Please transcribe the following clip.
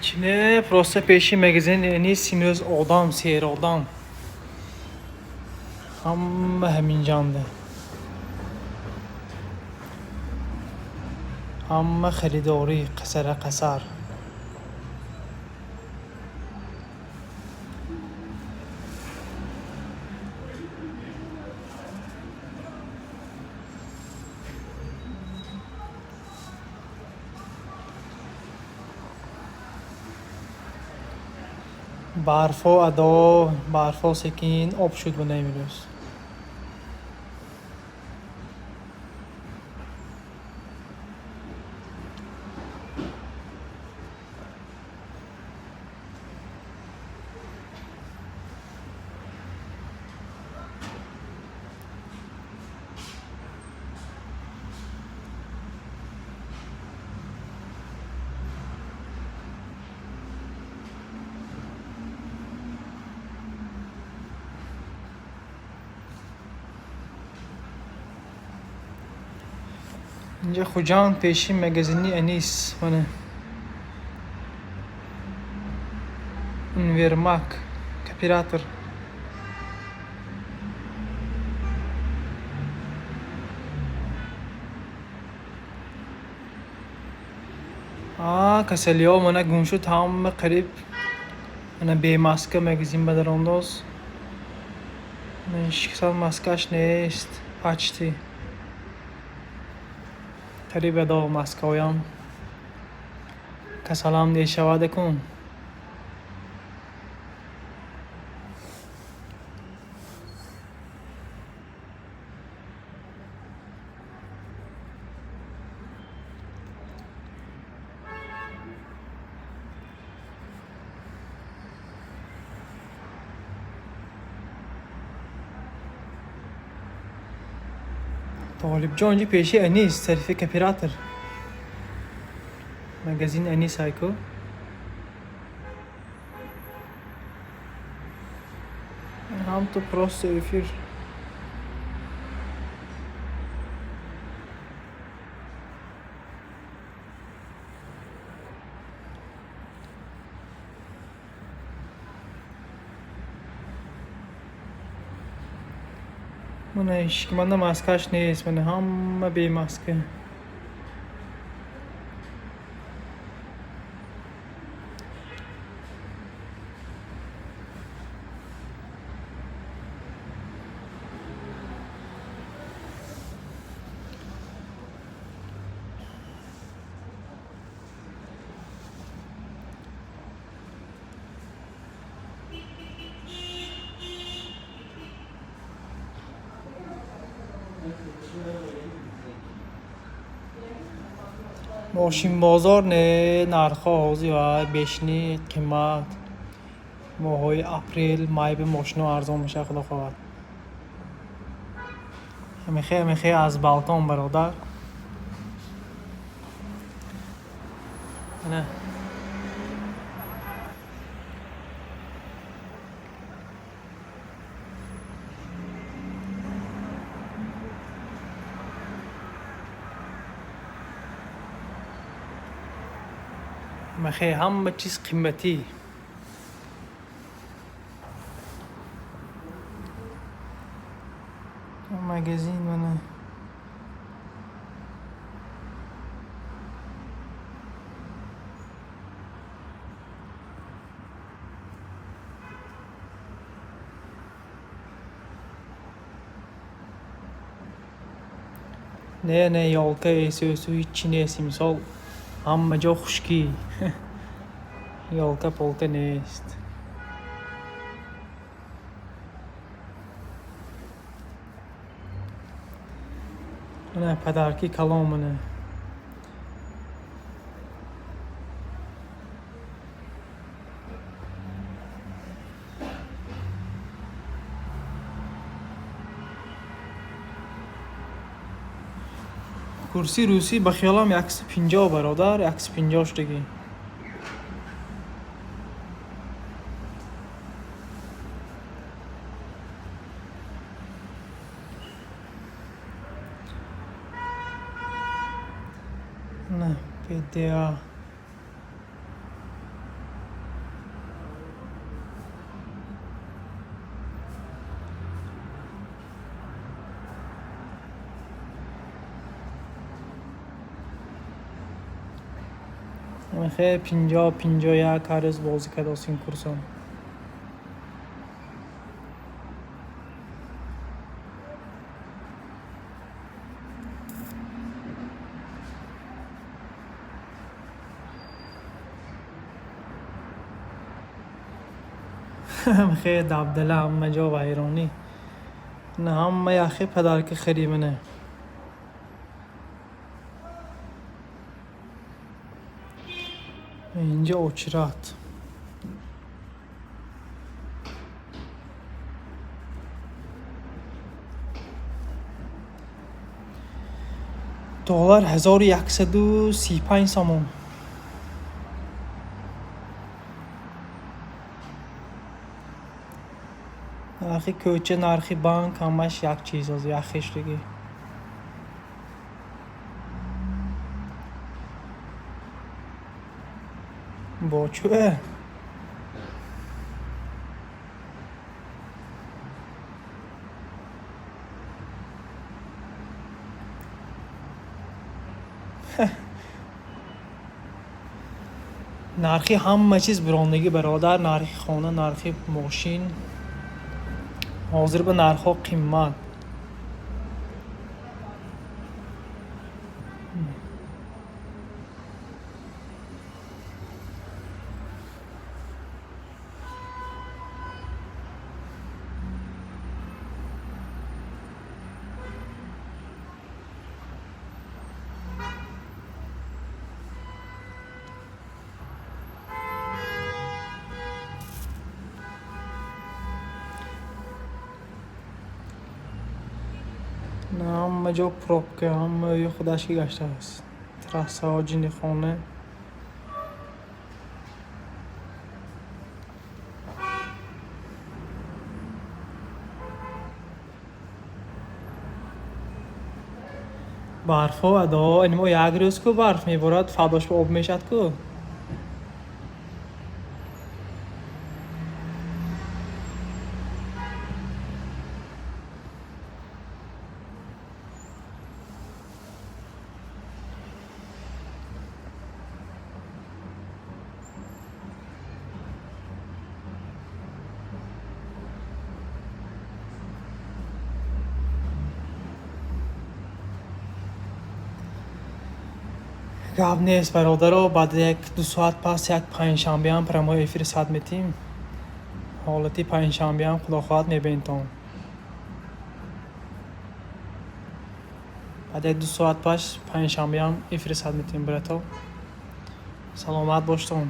Ҳичне, просто пеши магазин нест имрӯз одам, серодам. Ҳама ҳаминҷанда. Ҳама харидорӣ қасара қасар. Барфо адо, барфо секин об шуд бана имрӯз. Инҷа Хуҷанд, пеши магазини Анис, мана. Универмаг, кооператор. А, касалиҳо мана гум шуд, ҳама қариб мана бемаска магазин ба дарондоз. Ҳеч касал маскаш нест, почти. Қариб адо маскаҳоям. Касалам нешавад акун. Толибҷон инҷа пеши Анис, тарафи кооператор. Магазин Анис ҳайку. Ҳамту просто эфир. Мана ҳечкиманда маскаш нест, мана ҳама бемаска. Мошинбозор не, нархҳо ҳозир вай бешни қимат. Моҳҳои апрел, май ба мошино арзон мешавад, худо хоҳад. Ҳамихе, ҳамихе аз балкон, бародар. Ана. Махе ҳама чиз қиматӣ. Магазин мана. Не, не, ёлка эсӯсу ҳичи нест имсол. Ҳама ҷо хушкӣ. Ёлка полка нест. Мана подарки калон мана. Курси русӣ ба хиёлам 150, бародар, 150 шудагӣ. На, ПДА. Хе 50-51 ҳар рӯз бозӣ кардост ин курсон. Хе дабдала, ҳама ҷо вайронӣ. На ҳама яхе подарка харимана. Инҷа очират. Доллар 1135 сомон. Нархи кӯча, нархи банк ҳамаш як чиз ҳозир, як хештагӣ. Бо чӯ? Нархи ҳама чиз бирондагӣ, бародар, нархи хона, нархи мошин. Ҳозир ба нархҳо қимат. Ҳама ҷо пробка, ҳама ӯи худаш ки гаштааст. Трассаҳо, ҷиннихона. Барфҳо адо, ин мо як рӯз ку барф меборад, фардош ба об мешавад ку. Гап нест, бародаро, баъд 1-2 соат пас як панҷшанбеам прямой эфир сад метиҳем. Ҳолати панҷшанбеам худо хоҳад мебинтон. Баъд 1-2 соат пас панҷшанбеам эфир сад метиҳем, брато. Саломат боштон.